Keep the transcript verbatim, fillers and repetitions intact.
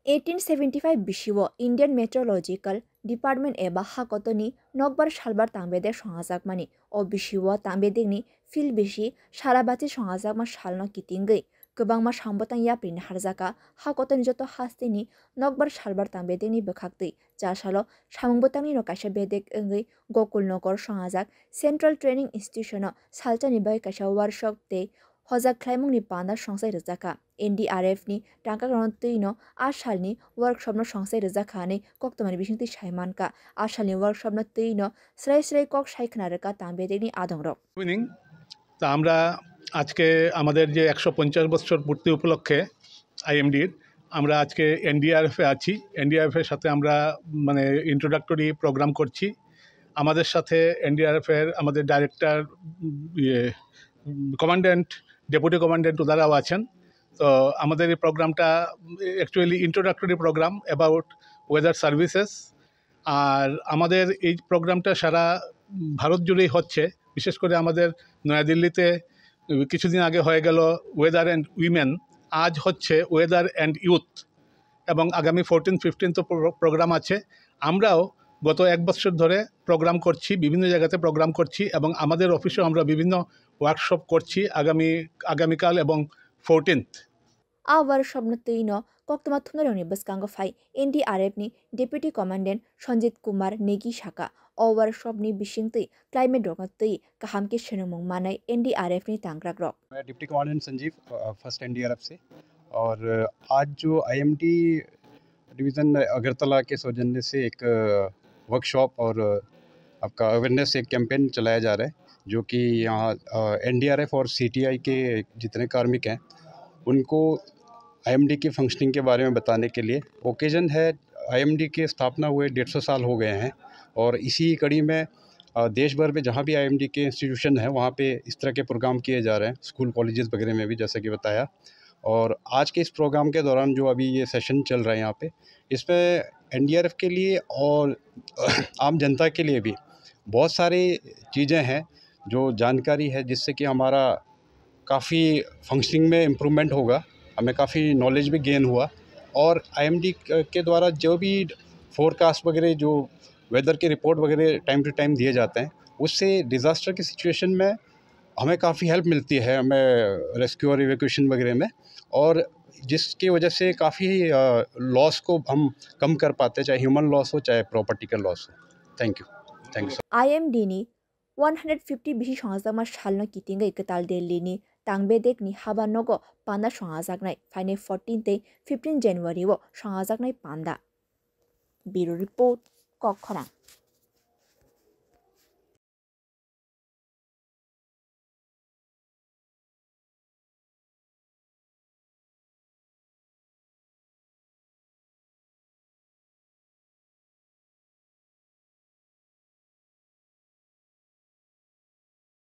Eighteen seventy five bisio Indian Meteorological Department eba hakotoni nokbar salbar tangbedek songajakmani. O bisio tangbedekni field bisi sarabachi songajakma salno kitingwi kwbangma sambotang yaprini harjaka. Hakotoni joto hasteni nokbar salbar tangbedekni bwkhaktwi cha salo samung bwtangni no kaisa bedek wngwi Gokul Nogor songajak Central Training Institution o salchani bagwi kaisa workshop tei hojak khlaimungni panda songsai rwjakha. N D R F ni tangkakrokno twino a salni workshop no songsai rwjakha hinwi koktwmani bisingtwi sai mankha. A salni workshop no twino srai srai kok sai khna rwkha tangbedekni adongrok. Evening. তা আমরা আজকে আমাদের যে একশো পঞ্চাশ বছর পূর্তি উপলক্ষে আইএমডির আমরা আজকে এনডিআরএফ এ আছি। এনডিআরএফ এর সাথে আমরা মানে ইন্ট্রোডাক্টরি প্রোগ্রাম করছি। আমাদের সাথে এনডিআরএফ এর আমাদের ডাইরেক্টর, ইয়ে, কমান্ড্যান্ট, ডেপুটি কমান্ড্যান্ট ওনারাও আছেন। তো আমাদের এই প্রোগ্রামটা actually introductory programme about weather services. আর আমাদের এই প্রোগ্রামটা সারা ভারত জুড়েই হচ্ছে। বিশেষ করে আমাদের নয়াদিল্লিতে কিছুদিন আগে হয়ে গেল ওয়েদার অ্যান্ড উইমেন, আজ হচ্ছে ওয়েদার অ্যান্ড ইউথ, এবং আগামী ফোরটিন ফিফটিন তো প্রো-, প্রোগ্রাম আছে। আমরাও গত এক বছর ধরে প্রোগ্রাম করছি, বিভিন্ন জায়গাতে প্রোগ্রাম করছি, এবং আমাদের অফিসেও আমরা বিভিন্ন ওয়ার্কশপ করছি আগামী, আগামীকাল এবং fourteenth. A workshop no twi no koktwma thumnairokni bwskango phai N D R F ni Deputy Commandant Sanjit Kumar Negi saka, o workshop ni bisingtwi climate rokno twi kaham khe swnamung manai N D R F ni tangkrak rok. मैं deputy commandant Sanjeev, अ, first NDRF से। और, अ, आज जो IMD division Agartala के सौजन्य से एक, अ, वर्कशॉप और, अ, आपका अवेयरनेस एक कैंपेन चलाया जा रहा है, जो कि यहाँ, अ, एनडीआरएफ और सीटीआई के जितने कार्मिक हैं, उनको आईएमडी की फंक्शनिंग के बारे में बताने के लिए। ओकेजन है, आईएमडी के स्थापना हुए डेढ़ सौ साल हो गए हैं और इसी कड़ी में, अ, देश भर में जहाँ भी आईएमडी के इंस्टीट्यूशन हैं, वहाँ पे इस तरह के प्रोग्राम किए जा रहे हैं, स्कूल, कॉलेजेस वगैरह में भी, जैसा कि बताया। और आज के इस प्रोग्राम के दौरान जो अभी ये सेशन चल रहा है यहाँ पे, इसमें एनडीआरएफ के लिए और आम जनता के लिए भी बहुत सारी चीज़ें हैं, जो जानकारी है, जिससे कि हमारा काफ़ी फंक्शनिंग में इम्प्रूवमेंट होगा, हमें काफ़ी नॉलेज भी गेन हुआ। और आईएमडी क-, के द्वारा जो भी फोरकास्ट वगैरह, जो वेदर के रिपोर्ट वगैरह टाइम टू टाइम दिए जाते हैं, उससे डिज़ास्टर की सिचुएशन में हमें काफ़ी हेल्प मिलती है, हमें रेस्क्यू और इवैक्यूएशन वगैरह में, और जिसकी वजह से काफ़ी, अ, लॉस को हम कम कर पाते हैं, चाहे ह्यूमन लॉस हो, चाहे प्रॉपर्टी का लॉस हो। Thank you. Thank you so. I M D ni one hundred fifty bisi songjakma salno kitingwi kwtal Delhi ni tangbedek ni haba nogo panda songjaknai, phainai fourteen tei fifteen January o songjaknai panda. Bureau Report, Kokkhorang.